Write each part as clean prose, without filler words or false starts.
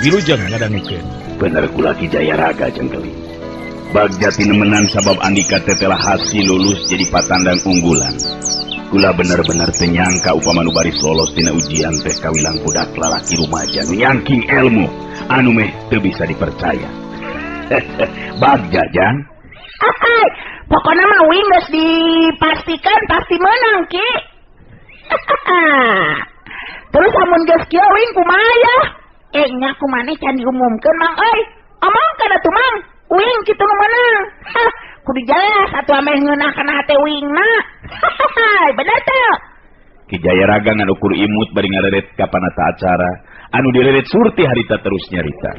Wilujeng ngadangukeun. Bener kula Ki Jayaraga jeung Keling. Bagja tinemenan sabab Andika teh telah hasil lulus jadi patandang unggulan. Kula bener-bener teu nyangka upama nu baris lolos tina ujian teh kawilang budak lalaki rumaja nu nyangking ilmu anu meh teu bisa dipercaya. Bagja jang. Hai, pokoknya mah uing geus dipastikan pasti menang Ki. Terus amun geus kieu uing kumaha ya? Eh nya kumaneh can diumumkeun Mang euy. Omongkeun atuh Mang. Uing kitu nu meunang. Hah, kudu jelas atuh ameh ngeunah kana hate uingna. Bener teu? Ki Jayaraga ngan ukur imut bari ngareret ka panata acara anu direret Surti harita terus nyarita.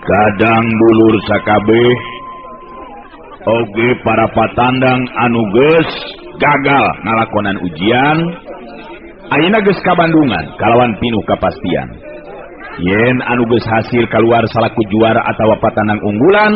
Kadang dulur sakabeh oge para patandang anu geus gagal ngalakonan ujian ayeuna geus ka Bandungan kalawan pinuh kapastian. Yen anu geus hasil kaluar salaku juara atawa patandang unggulan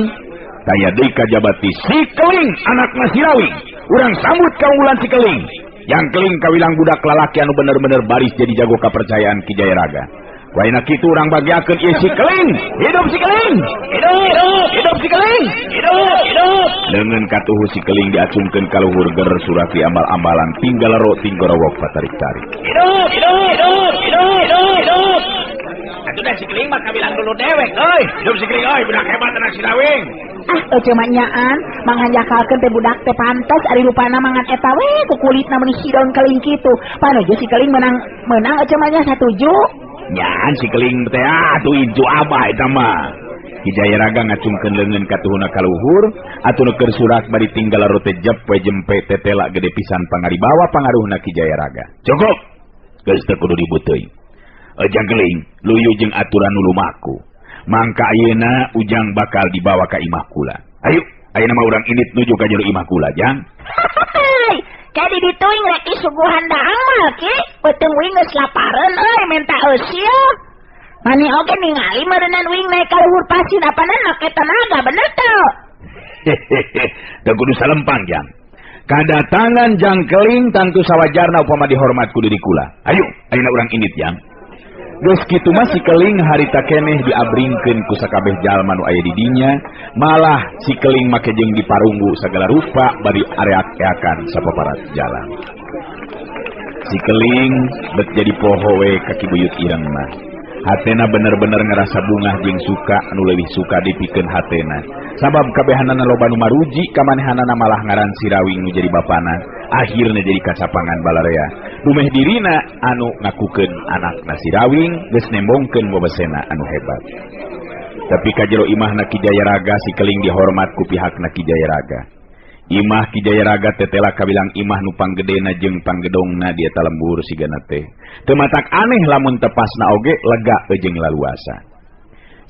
taya deui kajabati si Keling anakna si Rawing. Urang sambut kaunggulan si Keling. Yang Keling kawilang budak lalaki anu bener-bener baris jadi jago kapercayaan Ki Jayaraga. Waina kitu urang bagiakeun ieu si Keling. Hidup si Keling. Hidup, hidup, hidup si Keling. Hidup, hidup. Leungeun katuhu si Keling diacungkeun ka luhur ger surati ambal-ambalan tinggal ro tinggorowok patarik-tarik. Hidup, hidup, hidup, hidup, hidup, hidup. Atuh dah si Keling mah kawilang dulu dewek euy. Hidup si Keling euy, budak hebat anak si Rawing. Ah, eueuh mah nyaan, manghanjakalkeun teh budak teh pantes ari rupana mangan eta we ku kulitna meuni hidon keling kitu. Panojo si Keling menang menang eueuh mah nya satuju. Nyaan si Keling teh atuh incu abah eta mah. Ki Jayaraga ngacungkeun leungeun katuhuna ka luhur, atuh nu keur surak bari tinggal rote jep we jempe tetela gede pisan pangaribawa pangaruhna Ki Jayaraga. Cukup. Geus teu kudu dibuteuy. Ujang Keling luyu jeung aturan nu lumaku. Mangka ayeuna ujang bakal dibawa ka imah kula. Ayo, ayeuna mah urang indit nuju ka jero imah kula, Jang. Hai, kayak di ditu uing rek disuguhan daang mah Ki. Beuteung uing geus lapareun euy menta eusieu. Mani oge ningali meureunnan uing naik ka luhur pasir apanan make tenaga bener teu? Hehehe, teu kudu salempang, Jang. Kadatangan Jang Keling tangtu sawajarna upama dihormat ku diri kula. Ayo, ayeuna urang indit, Jang. Geus kitu mah si Keling harita keneh diabringkeun ku sakabeh jalma nu aya di dinya, malah si Keling make jeung diparunggu sagala rupa bari areak-eakan sapaparat jalan. Si Keling bet jadi poho we ka Ki Buyut Ireng mah. Hatena bener-bener ngerasa bungah jeung suka anu leuwih suka dipikeun hatena. Sabab kabehanana loba nu maruji kamanehanana malah ngaran si Rawing nu jadi bapana, akhirna jadi kacapangan balarea. Dumeh dirina anu ngakukeun anakna si Rawing geus nembongkeun wewesena anu hebat. Tapi ka jero imahna Ki Jayaraga si Keling dihormat ku pihakna Ki Jayaraga. Imah Ki Jayaraga tetela kabilang imah nu panggedena jeung panggedongna di eta lembur sigana teh. Teu matak aneh lamun tepasna oge lega jeung laluasa.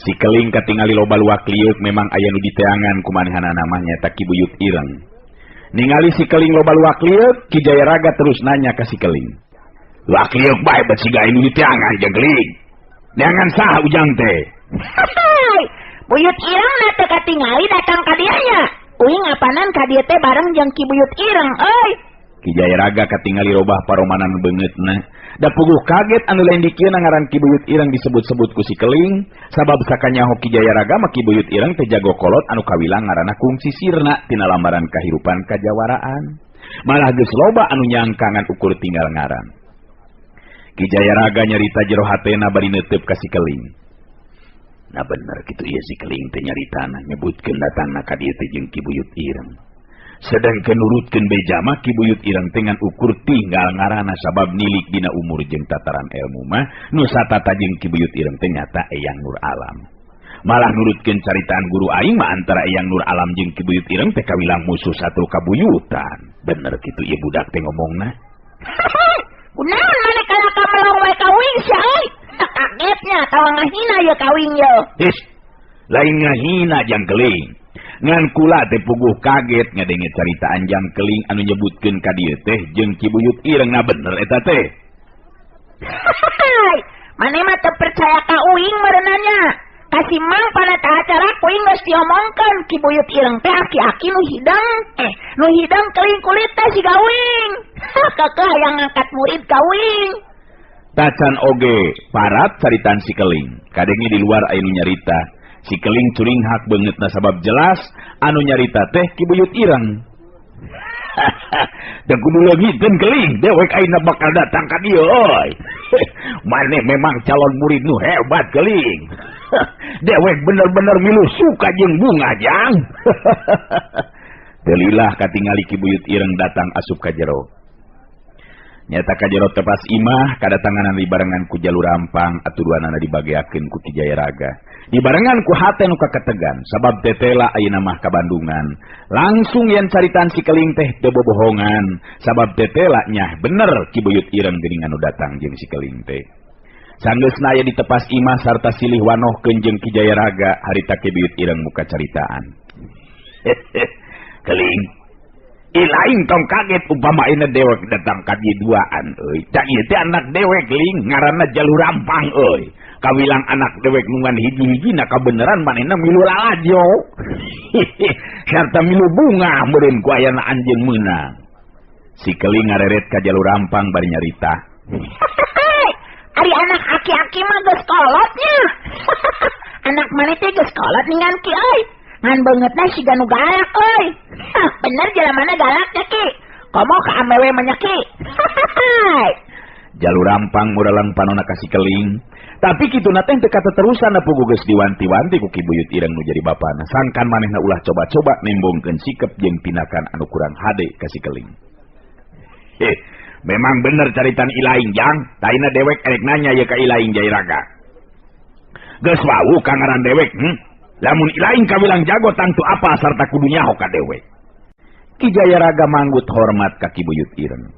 Si Keling katingali loba luak liuk memang aya nu diteangan ku manehanana mah nyaeta Ki Buyut Ireng. Ningali si Keling loba luak liuk, Ki Jayaraga terus nanya ka si Keling. Luak liuk bae bet siga anu diteangan jeung Keling. Neangan saha ujang teh? Hai, Buyut Ireng na teu katingali datang ka dieu nya. Uing apanan ka dieu teh bareng jeung Ki Buyut Ireng euy. Ki Jayaraga katingali robah paromanan beungeutna. Da puguh kaget anu lain dikieuna ngaran Ki Buyut Ireng disebut-sebut ku si Keling, sabab sakanyaho Ki Jayaraga mah Ki Buyut Ireng teh jago kolot anu kawilang ngaranna kungsi sirna tina lambaran kahirupan kajawaraan. Malah geus loba anu nyangka ngan ukur tinggal ngaran. Ki Jayaraga nyarita jero hatena bari neuteup ka si Keling. Nah bener kitu ieu si Keling teh nyaritana nyebutkeun datangna ka dieu teh jeung Ki Buyut Ireng. Sedangkeun nurutkeun beja mah Ki Buyut Ireng teh ngan ukur tinggal ngaranna sabab nilik dina umur jeung tataran ilmu mah nu satata jeung Ki Buyut Ireng teh nyata Eyang Nur Alam. Malah nurutkeun caritaan guru aing mah antara Eyang Nur Alam jeung Ki Buyut Ireng teh kawilang musuh satu kabuyutan. Bener kitu ieu budak teh ngomongna. Kunaon maneh kalaka melong wae ka uing sia euy? Kagetnya tawa ngahina ye ka uing ye. His, lain ngahina Jang Keling. Ngan kula teh puguh kaget ngadenge caritaan Jang Keling anu nyebutkeun ka dieu teh jeung Ki Buyut Ireng. Nah bener eta teh. Hai, maneh mah teu percaya ka uing meureunanya. Ka si Mang panata acara kuing geus diomongkeun Ki Buyut Ireng teh aki-aki nu hidang. Nu hidang keling kulit teh siga uing. Kakeh hayang ngangkat murid ka uing. Tacan oge parat caritan si Keling. Kadenge di luar aya nu nyarita. Si Keling curinghak beungeutna sabab jelas anu nyarita teh Ki Buyut Ireng. Da kudu leungiteun Keling, dewek ayeuna bakal datang ka dieu euy. Maneh memang calon murid nu hebat Keling. Dewek bener-bener milu suka jeung bunga jang. Telilah katingali Ki Buyut Ireng datang asup ka jero. Nyata ka jero tepas imah kadatanganan dibarengan ku Jalur Rampang aturanana dibageakeun ku Ki Jayaraga. Dibarengan ku hate nu kaketegan sabab tetela ayeuna mah ka Bandungan. Langsung yen caritaan si Keling teh teu bobohongan sabab tetela nyah bener Ki Buyut Ireng geuning anu datang jeung si Keling teh. Sanggeusna aya di tepas imah sarta silih wanohkeun jeung Ki Jayaraga harita Ki Buyut Ireng muka caritaan. Keling, ilaing tong kaget upama ayeuna dewek datang ka dieu duaan euy. Da ieu teh anak dewek Ling ngaranna Jalur Rampang euy. Kawilang anak dewek nu ngan hiji-hijina kabeneran manehna milu lalajo. Sarta milu bunga meureun ku ayana anjeun meunang. Si Keling ngareret ka Jalur Rampang bari nyarita. Ari anak aki-aki mah geus kolot nya. Anak maneh teh geus kolot ningan ki euy. Ngan beungeutna siga nu galak euy. Bener jalamana galak nya ki. Komo ka amewe mah nya ki. Jalur Rampang muralang panona ka si Keling. Tapi kituna teh teu kateterusan puguh geus diwanti-wanti ku Ki Buyut Ireng nu jadi bapana. Sangkan manehna ulah coba-coba nembongkeun sikep jeung tindakan anu kurang hade ka si Keling. Memang bener caritan ilaing jang. Taina dewek erek nanya ye ka ilaing Jayaraga. Geus wau ka ngaran dewek, Lamun ilaing kawilang jago tangtu apa sarta kudu nyaho ka dewek. Ki Jayaraga manggut hormat ka Ki Buyut Ireng.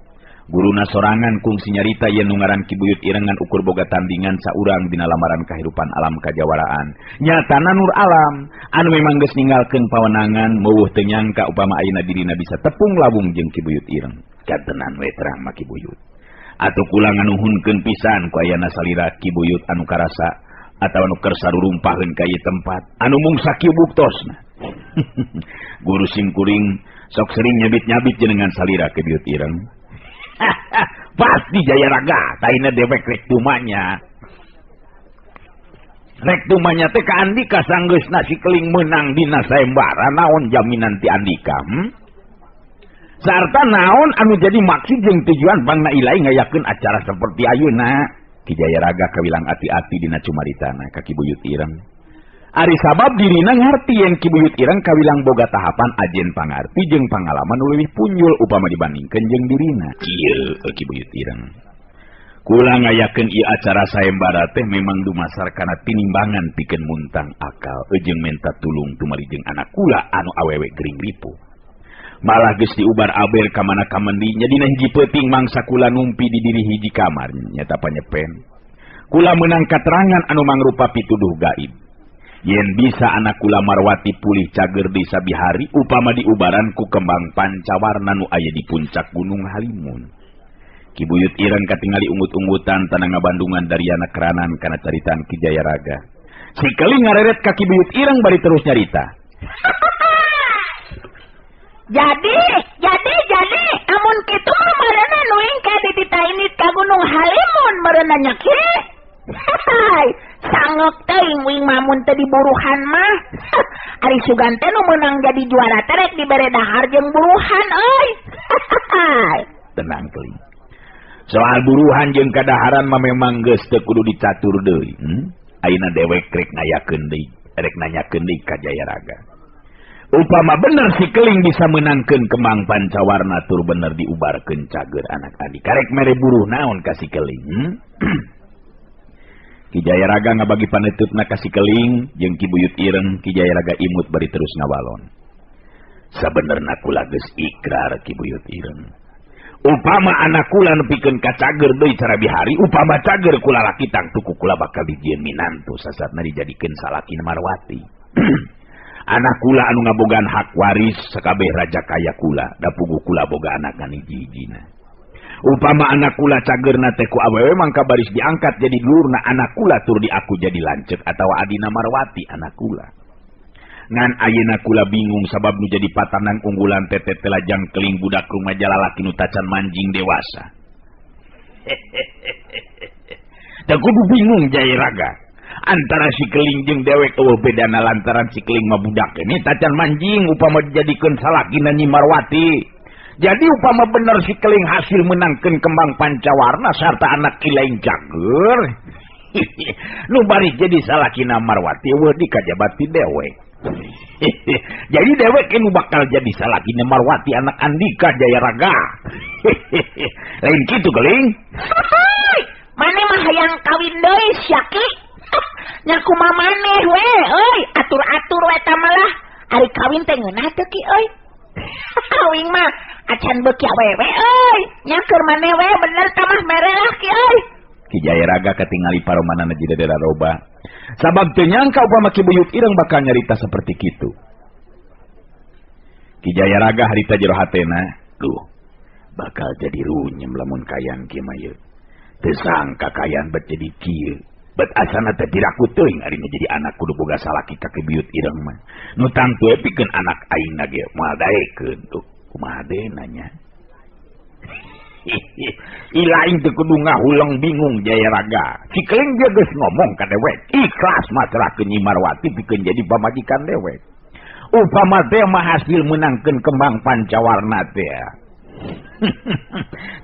Guruna sorangan kungsi nyarita yen nu ngaran Ki Buyut Ireng ngan ukur boga tandingan saurang dina lamaran kahirupan alam kajawaraan. Nyatana nur alam anu memang geus ninggalkeun pawenangan meuweuh teu nyangka upama ayeuna dirina bisa tepung lawung jeung Ki Buyut Ireng. Katenan we terang mah Ki Buyut. Atuh kula nganuhunkeun pisan ku ayana salira Ki Buyut anu karasa atawa nu kersa rurumpaheun ka ieu tempat anu mung sakieu buktosna. Guru simkuring sok sering nyabit-nyabit jenengan salira Ki Buyut Ireng. Pasti Jayaraga taina dewek rek tumanya. Rek tumanya teh ka Andika sanggeusna si Keling meunang dina sayembara naon jaminan ti Andika? Sarta naon anu jadi maksud jeung tujuan bangna ilai ngayakeun acara seperti ayeuna. Ki Jayaraga kawilang ati-ati dina cumaritana ka Ki Buyut Ireng. Ari sabab dirina ngarti yen Ki Buyut Ireng kawilang boga tahapan ajen pangarti jeung pangalaman nu leuwih punjul upama dibandingkeun jeung dirina. Kieu Ki Buyut Ireng. Kula ngayakeun ieu acara sayembara teh memang dumasar kana tinimbangan pikeun muntang akal jeung menta tulung tumari jeung anak kula anu awewe gering ripuh. Malah geus diubar aber ka mana kamendi nya dina hiji peuting mangsa kula numpi di diri hiji kamar nyata panyepen. Kula meunang katerangan anu mangrupa pituduh gaib. Yen bisa anak kula Marwati pulih cager di sabihari upama diubaran ku kembang pancawarna nu aya di puncak Gunung Halimun. Ki Buyut Ireng katingali ungut-ungutan tanah ngabandungan dariana keranan kana caritaan Ki Jayaraga. Si Keling ngareret ka Ki Buyut Ireng bari terus nyarita. Jadi, amun kitu mah meureunna nu engke dititainit ka Gunung Halimun meureunna nya ki. Hai, sangok teuing wing mamun teu diburuhan mah. Ari sugan teh nu meunang jadi juara teh rek dibere dahar jeung buruhan euy. Tenang Keling. Soal buruhan jeung kadaharan mah memang geus teu kudu dicatur deui. Ayeuna dewek rek ngayakeun deui, rek nanyakeun deui ka Jayaraga. Upama bener si Keling bisa menangkeun kembang pancawarna tur bener diubarkeun cager anak adi. Karek mere buruh naon ka si Keling? Ki Jayaraga ngabagi paneutupna ka si Keling jeung Ki Buyut Ireng. Ki Jayaraga imut bari terus ngawalon. Sabenerna kula geus ikrar Ki Buyut Ireng. Upama anak kula nepikeun ka cager deui cara bihari, upama cager kula laki tangtu ku kula bakal dijieun minantu sasatna dijadikeun salaki Marwati. Anak kula anu ngabogaan hak waris sakabeh raja kaya kula, da puguh kula boga anak ngan hiji-hijina. Upama anak kula cagerna teh ku awewe mangka baris diangkat jadi dulurna anak kula tur diaku jadi lanceuk atawa adina Marwati anak kula. Ngan ayeuna kula bingung sabab nu jadi patanang unggulan teh teh lajang keling budak rumaja lalaki nu tacan manjing dewasa. Teu kudu bingung Jaya Raga. Antara si keling jeung dewek eueuh bedana lantaran si keling mah budak ini tacan manjing upama dijadikeun salakina Nyi Marwati. Jadi upama bener si keling hasil menangkeun kembang pancawarna sarta anak Ki Laing Cager. Nu bari jadi salakina Marwati eueuh dikajabati dewek. Jadi dewek nu bakal jadi salakina Marwati anak Andika Jaya Raga. Lain kitu keling. Maneh mah hayang kawin deui sia Ki. Nya kumaha maneh we euy, atur-atur we ta malah. Ari kawin teh ngeunah teu Ki euy. Uing mah acan beuki awewe euy. Nya keur maneh we bener ta mah mere lah Ki euy. Ki Jaya Raga katingali paromanana jiga roba. Sabab teu nyangka upama Ki Buyut Ireng bakal nyarita seperti kitu. Ki Jaya Raga harita jero hatena, duh, bakal jadi runyem lamun kayan kieu mah ieu. Teu sangka kayan bet jadi kieu. Bet asana teh diraku teuing ari jadi anak kudu boga salaki ka Ki Buyut Ireng mah. Nu tangtu we pikeun anak aingna ge moal daekeun tuh. Kumaha deuna nya? Ilaing teu kudu ngahuleng bingung Jaya Raga. Si keling dia geus ngomong ka dewek, ikhlas masrahkeun Nyi Marwati pikeun jadi pamajikan dewek. Upama teh mah hasil menangkeun kembang pancawarna teh.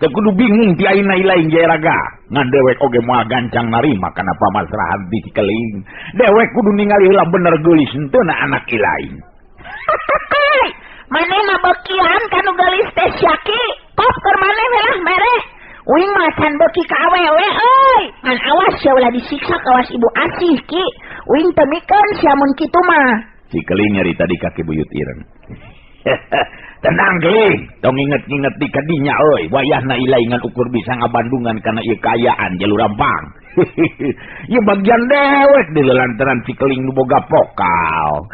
Teu kudu bingung ti ayeuna ilaing Jaya Raga. Ngan dewek oge moal gancang narima kana pamasrahan ti si keling. Dewek kudu ningali heula bener geulis henteu na anak ilaing. Maneh mah beukian kanu geulis teh sia Ki. Kop keur maneh we lah mere. Uing mah can beuki ka awewe euy. Ngan awas sia ulah disiksa kawas ibu asih Ki. Uing teu mikeun sia mun kitu mah. Si keling nyarita di ka Ki Buyut Ireng. Tenang keling, tong inget-inget di kadinya euy. Wayahna ilaingan ukur bisa ngabandungan kana ieu kaayaan Jalur Rampang. Ieu bagian dewek di lantaran si keling nu boga pokal.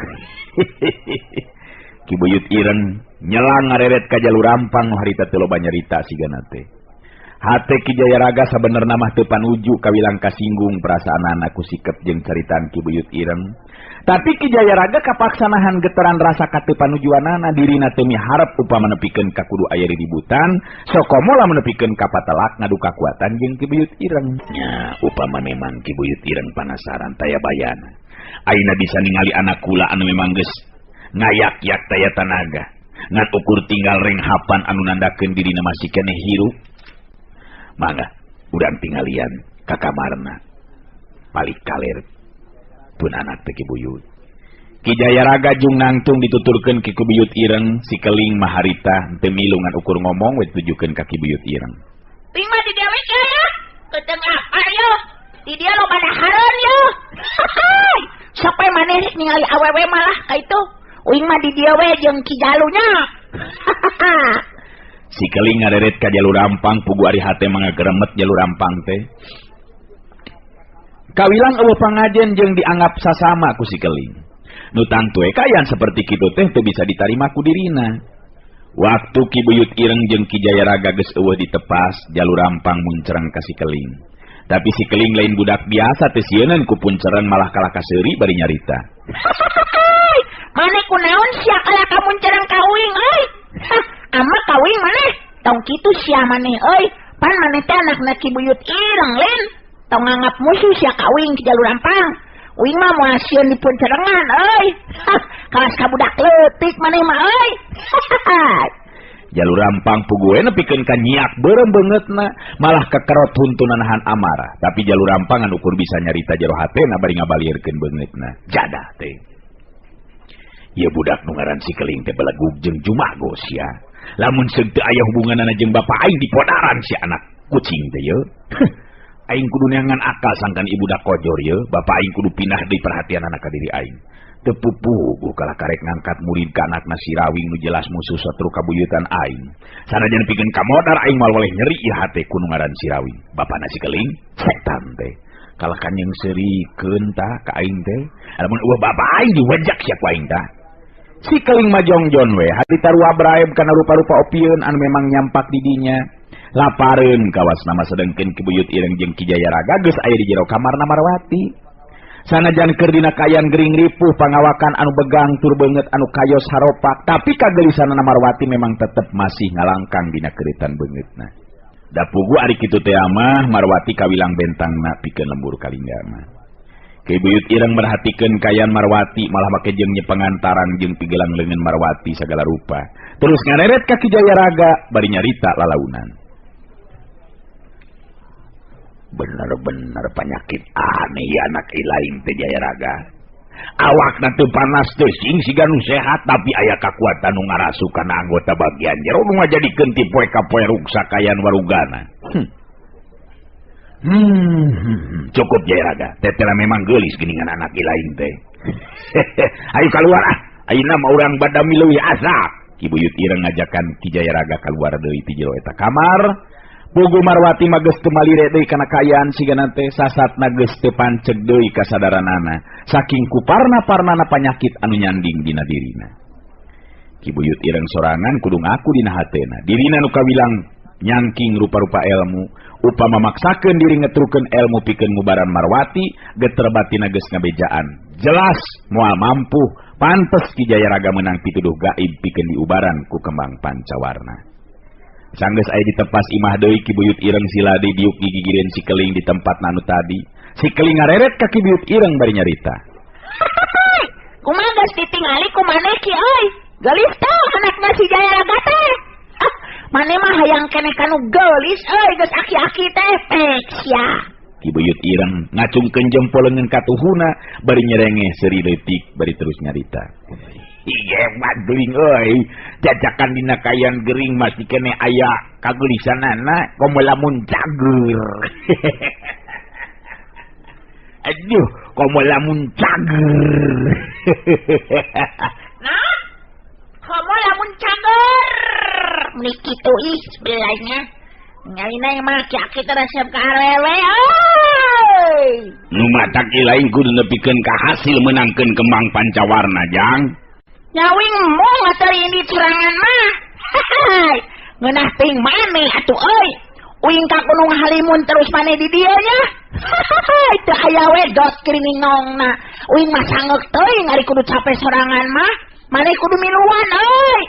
Ki Buyut Ireng nyelang ngareret ka Jalur Rampang nu harita teu loba nyarita sigana teh. Hate Ki Jaya Raga sabenerna mah teu panuju kawilang kasinggung perasaanana ku sikep jeung caritaan Ki Buyut Ireng. Tapi Ki Jaya Raga kapaksa nahan getaran rasa kateu panujuanana dirina teu miharep upama nepikeun ka kudu aya riributan, sokomo lamun nepikeun ka patelak ngadu kakuatan jeung Ki Buyut Ireng. Nya upama memang Ki Buyut Ireng panasaran taya bayana. Ayeuna bisa ningali anak kula anu memang geus ngayak-yak taya tanaga. Ngan ukur tinggal renghapan anu nandakeun dirina masih keneh hirup. Mangga urang tinggalian ka kamarna. Balik kaler pun anak teh Ki Buyut. Ki Jaya Raga jung nangtung dituturkeun ki Buyut Ireng, si keling mah harita teu milu ngan ukur ngomong we ditujukeun ka Ki Buyut Ireng. Uing mah di dieu we ya. Keuteng apa yo? Di dieu loba dahareun yo. Sok we maneh rek ningali awewe malah ka itu. Uing mah di dieu we jeung Ki Jalunya. Si keling ngareret ka Jalur Rampang pugu ari hate mangageremet Jalur Rampang teh. Kawilang eueuh pangajen jeung dianggap sasama ku si keling. Nu tangtu we kaayaan seperti kitu teh teu bisa ditarima ku dirina. Waktu Ki Buyut Ireng jeung Ki Jaya Raga geus eueuh ditepas, Jalur Rampang muncereng ka si keling. Tapi si keling lain budak biasa teu sieuneun ku puncereng malah kalah kaseuri bari nyarita. Maneh kunaon sia kalah ka muncereng ka uing euy? Ama ka uing maneh? Tong kitu sia maneh euy. Pan maneh teh anakna Ki Buyut Ireng lin. Tong nganggap musuh sia ka uing Ki Jalur Rampang. Uing mah moal sieun dipuncerengan euy. Kawas ka budak leutik maneh mah euy. Jalur Rampang puguh we nepikeun ka nyiak beureum beungeutna, malah kekerot huntuna nahan amarah. Tapi Jalur Rampang anu ukur bisa nyarita jero hatena bari ngabalieurkeun beungeutna. Jadah teh. Ieu budak nu ngaran si keling teh belegug jeung jumago sia. Lamun seung teu aya hubunganana jeung bapa aing dipodaran si anak kucing teh ye. Aing kudu neangan akal sangkan ieu budak kojor ye, bapa aing kudu pindah deui perhatianana ka diri aing. Teu pupuh kalah karek ngangkat murid ka anakna si Rawing nu jelas musuh satru kabuyutan aing. Sanajan pikeun kamodar aing moal weleh nyeri ieu hate ku nu ngaran si Rawing. Bapana si keling setan teh. Kalah kanyeng seurikeun tah ka aing teh. Lamun eueuh bapa aing diwejak sia ku aing tah. Si keling mah jongjon we, hati tarua braeb kana rupa-rupa opieun anu memang nyampak di dinya. Lapareun kawas nama sedengkeun Ki Buyut Ireng jeung Ki Jaya Raga geus aya di jero kamarna Marwati. Sanajan keur dina kaayaan gering ripuh pangawakan anu begang tur beungeut anu kayos haropak, tapi kagelisanana Marwati memang tetep masih ngalangkang dina keuritan beungeutna. Da pugu ari kitu teh mah Marwati kawilang bentangna pikeun lembur kalingga mah. Ki Buyut Ireng merhatikeun kayan Marwati malah make jeung nyepengantarang jeung pigelang leungeun Marwati sagala rupa. Terus ngareret ka Ki Jayaraga bari nyarita lalaunan. Bener-bener penyakit aneh ya anak ilaing teh Jayaraga. Awakna teu panas teu sing siga nu sehat tapi aya kakuatan nu ngarasuk kana anggota bagian jero nu ngajadikeun ti poe ka poe ruksak kayan warugana. Cukup Jayaraga, tetera memang geulis geuningan anak ilaing teh. Ayo keluar ah, ayeuna mah urang badami leuwih asak. Ki Buyut Ireng ngajakan Ki Jayaraga kaluar deui ti jero eta kamar. Pugu Marwati mah geus teu malire deui kana kaayaan sigana teh sasatna geus teu panceg deui kasadaranana saking kuparna-parnana panyakit anu nyanding dina dirina. Ki Buyut Ireng sorangan kudu ngaku dina hatena. Dirina nu kawilang nyangking rupa-rupa ilmu, upama maksakeun diri ngetrukeun ilmu pikeun ngubaran Marwati, geter batina geus ngabejaan. Jelas moal mampu, pantes Ki Jayaraga meunang pituduh gaib pikeun diubaran ku kembang pancawarna. Sanggeus aya ditepas imah deui Ki Buyut Ireng sila deui diuk gigireun si Keling di tempat nanu tadi. Si Keling ngareret ka Ki Buyut Ireng bari nyarita. Kumaha geus ditingali ku maneh ki euy? Geulis teh anakna si Jayaraga teh. Ah, maneh mah hayang keneh kanu geulis euy geus aki-aki teh pek sia. Ki Buyut Ireng ngacungkeun jempol leungeun katuhuna bari nyerengeh seuri leutik bari terus nyarita. Hebat geuling euy, jajakan dina kayan gering masih keneh aya kageulisanana komo lamun cager. Aduh, komo lamun cager. Nah, komo lamun cager. Meni kitu ih belanya. Ngalina mah ki-aki teh resep ka awewe euy. Nu matak ilaing kudu nepikeun ka hasil meunangkeun kembang pancawarna jang. Nyawing mong atuh ini curangan mah. Hai, ngeunah teuing maneh atuh euy. Uing ka Gunung Halimun terus maneh di dieu nya. Hai, teu aya we dot kiriningongna. Uing mah sangeuk teuing ari kudu cape sorangan mah. Maneh kudu miluan euy.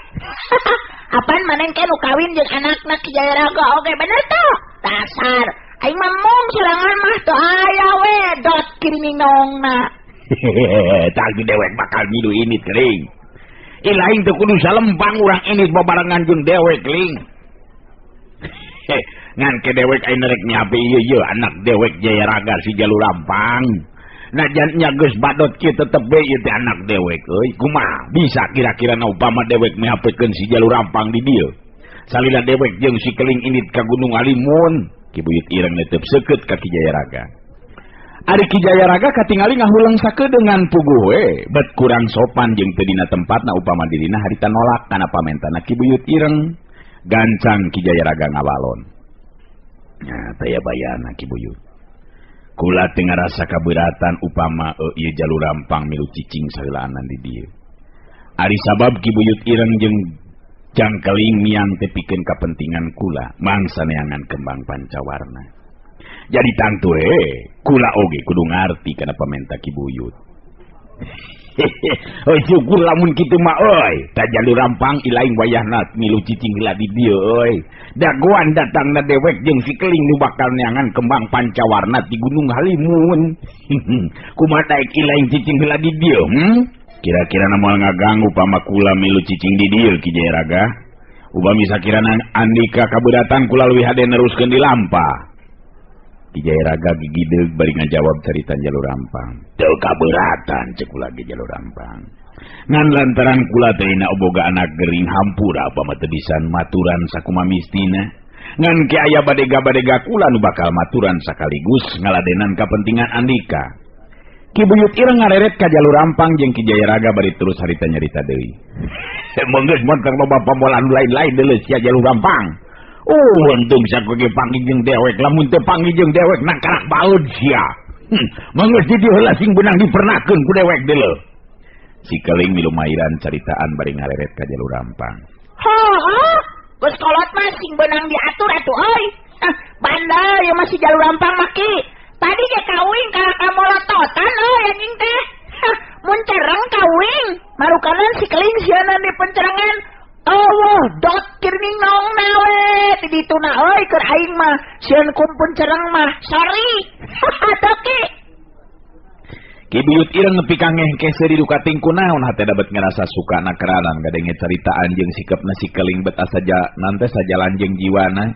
Apan maneh ke nu kawin jeung anakna Ki Jayaraga oge bener teu? Dasar, aing mah mong sorangan mah teu aya we dot kiriningongna. Tah dewek bakal milu ini kering. Ilaing teu kudu salempang urang ini babarengan jeung dewek ling. Ngan ke dewek aing rek nyape ieu ieu anak dewek Jayaraga si Jalur Rampang. Najan nya geus badot kieu tetep we ieu teh anak dewek euy. Kumaha bisa kira-kira na upama dewek mihapekeun si Jalur Rampang di dieu. Salila dewek jeung si Keling indit ka Gunung Halimun. Ki Buyut Ireng netep seukeut ka Ki Jayaraga. Ari Ki Jayaraga katingali ngahuleng sakedeungan puguh we, bet kurang sopan jeung teu dina tempatna upama dirina harita nolak kana pamentana Ki Buyut Ireng. Gancang Ki Jayaraga ngawalon. Nya taya bayana Ki Buyut. Kula teu ngarasa kaberatan upama ieu Jalur Rampang milu cicing saheulaanan di dieu. Ari sabab Ki Buyut Ireng jeung Jangkeling miang teh pikeun kapentingan kula mangsa neangan kembang pancawarna. Jadi tangtu kula oge kudu ngarti kana pamenta Ki Buyut. Heuy syukur lamun kitu mah euy, tah Jalur Rampang ilaing wayahna milu cicing heula di dieu euy. Dagoan datangna dewek jeung si Keling nu bakal neangan kembang pancawarna ti Gunung Halimun. Kumaha daek ilaing cicing heula di dieu? Kira-kira na moal ngaganggu upama kula milu cicing di dieu Ki Jayaraga. Upami sakirana andika kabeuratan kula leuwih hade neruskeun di lampah. Ki Jayaraga gigideug bari ngajawab carita Jalur Rampang. Teu kaberatan ceuk kula ge Jalur Rampang. Ngan lantaran kula teh na boga anak gering hampura upama teu bisa maturan sakumaha mistina. Ngan ke aya badega-badega kula nu bakal maturan sakaligus ngaladenan kapentingan andika. Ki Buyut Ireng ngareret ka Jalur Rampang jeung Ki Jayaraga bari terus harita nyarita deui. Mun geus montong loba pamolan lain-lain deuleu sia Jalur Rampang. Oh, untung saku ge panggih jeung dewek, lamun teu panggih jeung dewek nangkarak baeud sia. Mun geus di dieu heula sing beunang dipernakeun ku dewek deuleu. Si Keling milu mairan caritaan bari ngareret ka Jalur Rampang. Heuh, geus kolot mah sing beunang diatur atuh euy. Bandel ieu mah si Jalur Rampang mah ki. Tadi ge kawin ka kamolototan euy anjing teh. Mun cereng kawin, marukanan si Keling sieuna di pencerengan. Allah dot kirning nong nawe di dituna euy keur aing mah sieun kumpun cereng mah sorry. Toki Ki Buyut Ireng nepi ka ngehkeh seuri duka tingku naon hate dapat ngerasa suka na keranan ngadenge carita anjeung sikepna si keling bet asa nante sajalan jeung jiwana.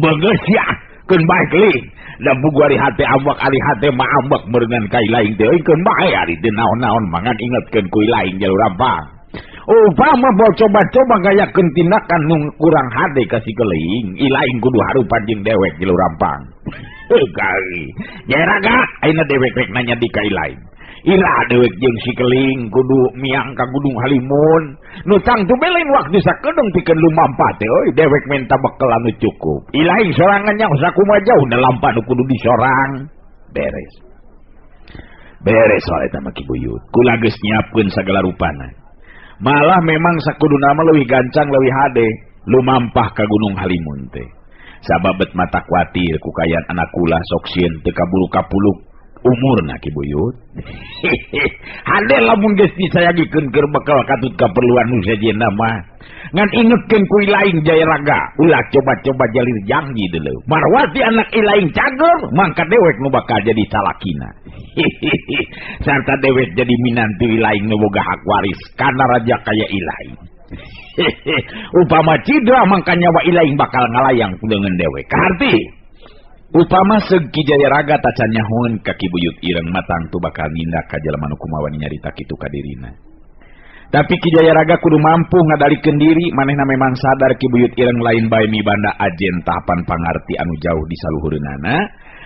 Bagus ya, keun bae keling. Da bugu ari hate ambek ari hate mah ambek meureungan ka ilaing teh euy keun bae ari teu naon-naon mangan ingetkeun ku ilaing jalur rampang. Upama bol coba-coba gayakeun tindakan nu kurang hade ka si keling, ilaing kudu harupan jeung dewek jalur rampang. Kali Jayaraga ayeuna dewek rek nanya di ka ilaing. Ira dewek jeung si keling kudu miang ka Gunung Halimun. Nu tangtu belain waktu sakedeung pikeun lumampah teh euy dewek menta bekel anu cukup. Ilaing sorangan nya sakumaha jauhna lampah nu kudu disorang. Beres. Beres soal eta mah Ki Buyut. Kula geus nyiapkeun sagala rupana. Malah memang sakuduna mah leuwih gancang leuwih hade lumampah ka Gunung Halimun teh. Sabab bet mata kuatir ku kayan anak kula sok sieun teu kaburu kapuluk umurna Ki Buyut. Hade lamun geus disayagikeun keur bekal katut kaperluan nu sejenna mah. Ngan ingetkeun ku ilaing Jayaraga, ulah coba-coba jalir janji deuleu. Marwati anak ilaing cager, mangka dewek nu bakal jadi salakina. Sarta dewek jadi minantu ilaing nu boga hak waris kana raja kaya ilaing. Upama cidra mangka nyawa ilaing bakal ngalayang ku leungeun dewek. Kaharti upama seug Ki Jayaraga tacan nyahoeun ka Ki Buyut Ireng matang tu bakal nindak ka jalma nu kumaha wani nyarita kitu ka dirina. Tapi Ki Jayaraga kudu mampu ngadalikeun diri, manehna memang sadar Ki Buyut Ireng lain bae mibanda ajen tahapan pangarti anu jauh di saluhureunana.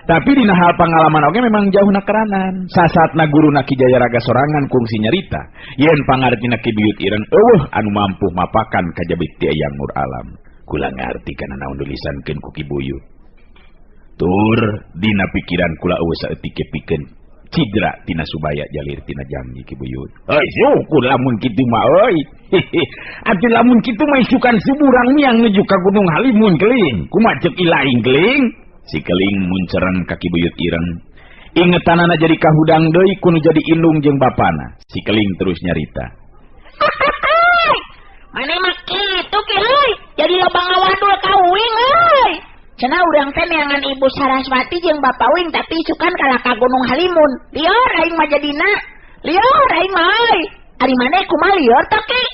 Tapi dina hal pangalaman oge memang jauh nakeranan. Sasatna guruna Ki Jayaraga sorangan kungsi nyarita yen pangartina Ki Buyut Ireng eueuh anu mampu mapakan kajabit ti Eyang Nur Alam. Kula ngarti kana naon dilisankeun ku Ki Buyut. Tur dina pikiran kula eueuh saeutik pikeun cidra tina subaya jalir tina janji Ki Buyut. Euy syukur lamun kitu mah euy. Atuh lamun kitu mah isukan suburang miang nuju ka Gunung Halimun keling. Kumaha ceuk ilaing keling? Si keling muncereng ka Ki Buyut Ireng. Ingetanana jadi kahudang deui kudu jadi indung jeung bapana. Si keling terus nyarita. Mane mah kitu ki euy, jadi loba ngawadul ka uing euy. Cenah urang teh neangan Ibu Saraswati jeung Bapak uing tapi isukan kalah ka Gunung Halimun. Lieur aing mah jadina. Lieur aing mah euy. Ari maneh kumaha lieur teh ki?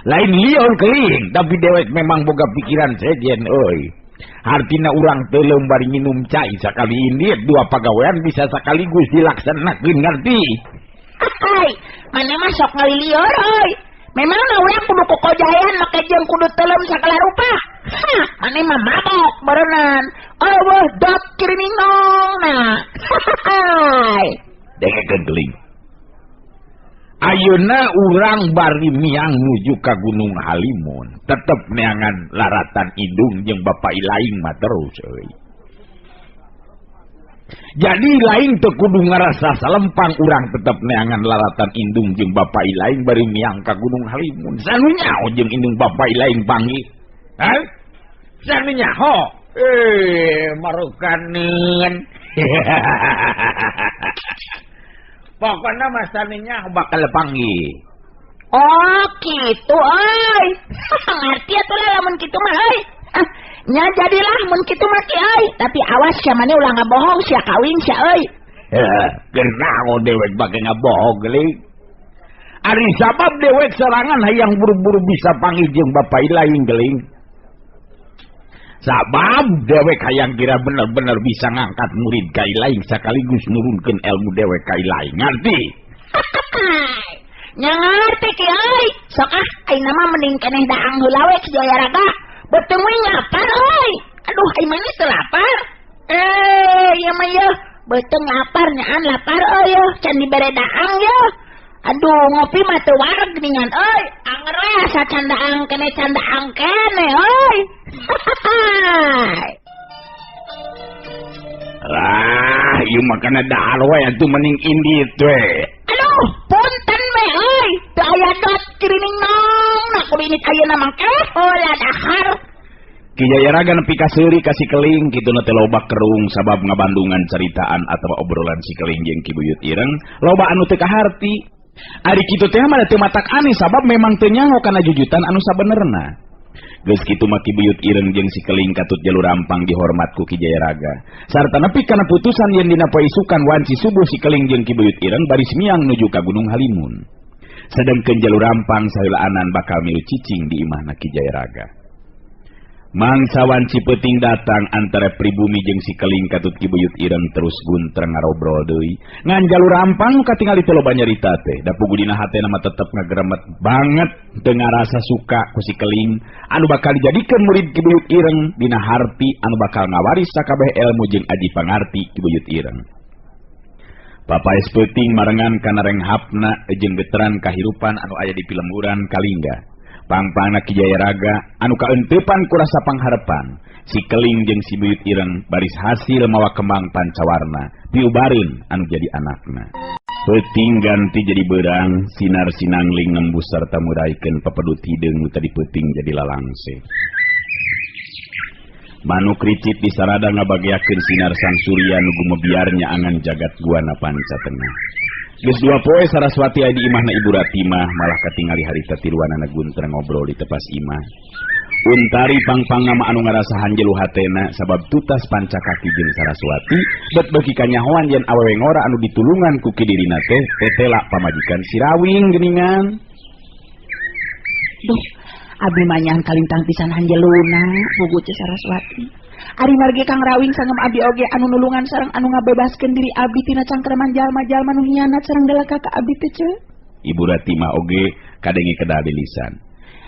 Lain lieur keling, tapi dewek memang boga pikiran sejen euy. Artina urang teuleum bari minum cai sakali indit dua pagawean bisa sekaligus dilaksanakeun ngerti. Hai, maneh mah sok ngalilieur euy. Memangna urang kudu kokojayan make jeung kudu teuleum sagala rupa. Hah, maneh mah mabok berenang. Eueuh dot kirinong nah. Hai. Dengekeun keling. Ayeuna urang bari miang nuju ka Gunung Halimun, tetep neangan laratan indung jeung bapa ilaing mah terus euy. Jadi lain teu kudu ngarasa salempang urang tetep neangan laratan indung jeung bapa ilaing bari miang ka Gunung Halimun. Sanu nyaho jeung indung bapa ilaing panggih. Hah? Sanu nyaho. Marukaneun. Pokoknya masaninya bakal panggih. Oh gitu euy. Ngerti atuh lah lamun kitu mah euy. Ah, nya jadilah mun kitu mah ki euy. Tapi awas sia maneh ulah ngabohong sia kawin sia euy. Heh, keur naon dewek bake ngabohong geuling. Ari sabab dewek sorangan hayang buru-buru bisa panggih jeung bapa ilaing geuling. Sabab dewek hayang kira bener-bener bisa ngangkat murid ka ilaing sekaligus nurunkeun ilmu dewek ka ilaing. Ngerti? Nya ngerti ki euy. Sok ah ayeuna mah mending keneh daang heula we Ki Jayaraga. Beuteung we lapar euy. Aduh ai maneh teu lapar? Ieu mah yeuh beuteung lapar nyaan lapar euy yeuh can dibere daang yeuh. Aduh ngopi mah teu wareg geuningan euy. Anger we asa can daang keneh euy. Lah, ieu mah kana dahar we atuh mending indit we. Aduh, punten we euy. Teu aya dot kirining nong. Nah kudu indit ayeuna mah keh heula dahar. Ki Jayaraga nepi ka seuri ka si keling kituna teh loba kerung sabab ngabandungan caritaan atawa obrolan si keling jeung Ki Buyut Ireng loba anu teu kaharti. Ari kitu teh mah teu matak aneh sabab memang teu nyaho kana jujutan anu sabenerna. Geus kitu mah Ki Buyut Ireng jeung si Keling katut Jalu Rampang dihormat ku Ki Jayaraga. Sarta nepi kana putusan yen dina poe isukan wanci subuh si Keling jeung Ki Buyut Ireng baris miang nuju ka Gunung Halimun. Sedengkeun Jalu Rampang saheulaanan bakal milu cicing di imahna Ki Jayaraga. Mangsa wanci peuting datang antara pribumi jeung si Keling katut Ki Buyut Ireng terus guntreng ngarobrol deui. Ngan Jalu Rampang nu katingali teh loba nyarita teh, da pugu dina hatena mah tetep ngageremet banget teu ngarasa suka ku si Keling anu bakal dijadikeun murid Ki Buyut Ireng dina harti anu bakal ngawaris sakabeh elmu jeung aji pangarti Ki Buyut Ireng. Papaes peuting marengan kana renghapna jeung geteran kahirupan anu aya di pilemburan Kalingga. Pangpangna Ki Jayaraga anu kaeuntepan ku rasa pangharepan, si Keling jeung si Buyut Ireng baris hasil mawa kembang pancawarna, piubareun anu jadi anakna. Peuting ganti jadi beurang, sinar sinangling nembus sarta muraikeun pepedut hideung nu tadi peuting jadi lalangse. Manuk ricit di sarada ngabageakeun sinar sang surya nu gumebiarnya angan jagat guana panca tengah. Geus dua poe Saraswati aya di imahna Ibu Ratimah malah katingali harita tiluanana guntreng ngobrol di tepas imah. Untari pangpangna mah anu ngarasa hanjelu hatena sabab tutas panca kaki jeung Saraswati bet beuki kanyahoan yen awewe ngora anu ditulungan ku ki dirina teh tetela pamajikan si Rawing geuningan. Duh, abdi mah nyahan kalintang pisan hanjeluna pugu ce Saraswati. Ari margi Kang Rawing sangem abdi oge anu nulungan sareng anu ngabebaskeun diri abdi tina cangkreman jalma-jalma nu hianat sareng delaka ka abdi teh ce. Ibu Ratimah oge kadenge kedal di lisan.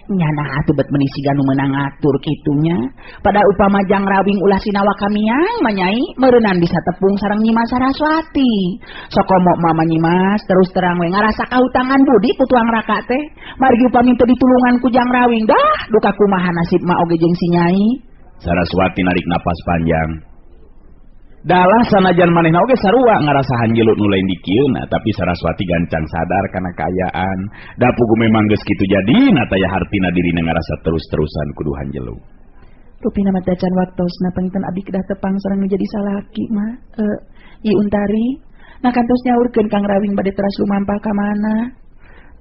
Nyana atuh bet meuni siga nu meunang ngatur kitunya. Pada upama Jang Rawing ulah sinawa kamiang mah nyai meureunnan bisa tepung sareng Nyimas Saraswati. Sokomo mama Nyimas terus terang we ngarasa kahutangan budi ku tuang raka teh. Margi upami teu ditulungan ku Jang Rawing dah duka kumaha nasib ma oge jeung si nyai. Saraswati narik napas panjang. Dalah sanajan manehna oge sarua ngarasa hanjelu nu lain dikieuna, tapi Saraswati gancang sadar kana kaayaan. Da pugu memang geus kitu jadina taya hartina dirina ngarasa terus-terusan kudu hanjelu. Rupina mah tacan waktosna panginten abdi kedah tepang sareng nu jadi salaki mah. Ieu Untari, nah kantos nyaurkeun Kang Rawing bade teras lumampah ka mana?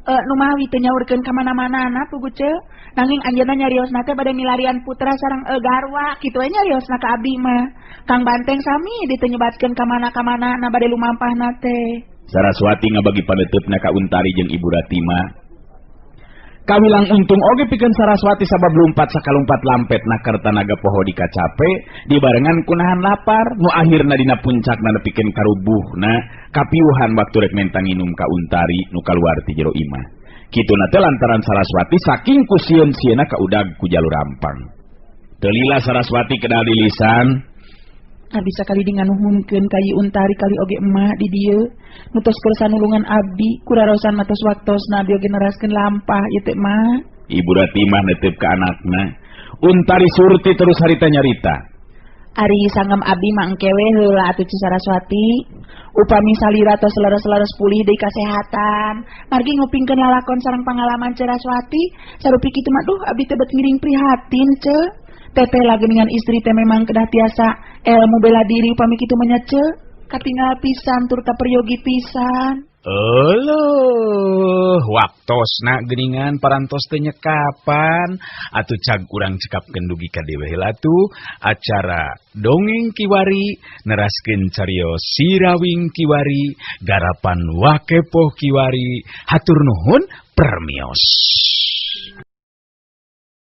Nu mawi teu nyaurkeun ka mana-manana pugu ce. Nanging anjeunna nyariosna teh bade milarian putra sareng garwa kitu we nyariosna ka abdi mah. Kang Banteng sami diteu nyebatkeun ka mana-kamana na bade lumampahna teh. Saraswati ngabagi paneuteup-na ka Untari jeung Ibu Ratimah. Kawilang untung oge pikeun Saraswati sabab lumpat sakalumpat lampet na kertanaga poho dikacape dibarengan kunahan lapar nu akhirna dina puncakna nepikeun karubuhna kapiuhan waktu rek menta nginum ka Untari nu kaluar ti jero imah. Kituna teh lantaran Saraswati saking ku sieun-sieuna ka udag ku Jalu Rampang. Teu lila Saraswati kedal di lisan. Abdi sakali dinganuhunkeun ka Ieu Untari kali oge emak di dieu. Nu tos kersa nulungan abdi kurarosan matos waktosna abdi oge neraskeun lampah ieu teh mah. Ibu Ratimah netep ka anakna. Untari Surti terus harita nyarita. Ari sangem abdi mah engke we heula atuh Ci Saraswati. Upami salira tos leres-leres pulih deui kasehatan. Margi ngupingkeun lalakon sareng pangalaman Saraswati, sarupi kitu mah duh abdi teh bet ngiring prihatin ce. Teteh lagi dengan istri teh memang kedah tiasa ilmu bela diri upami kitu mah nya ce. Katingal pisan tur kaperyogi pisan. Euleuh, waktosna geuningan parantos teh nyekapan atuh cag urang cekapkeun dugi ka dewe heula tuh acara dongeng kiwari neraskeun carios Sirawing kiwari garapan Wakepoh kiwari hatur nuhun permios.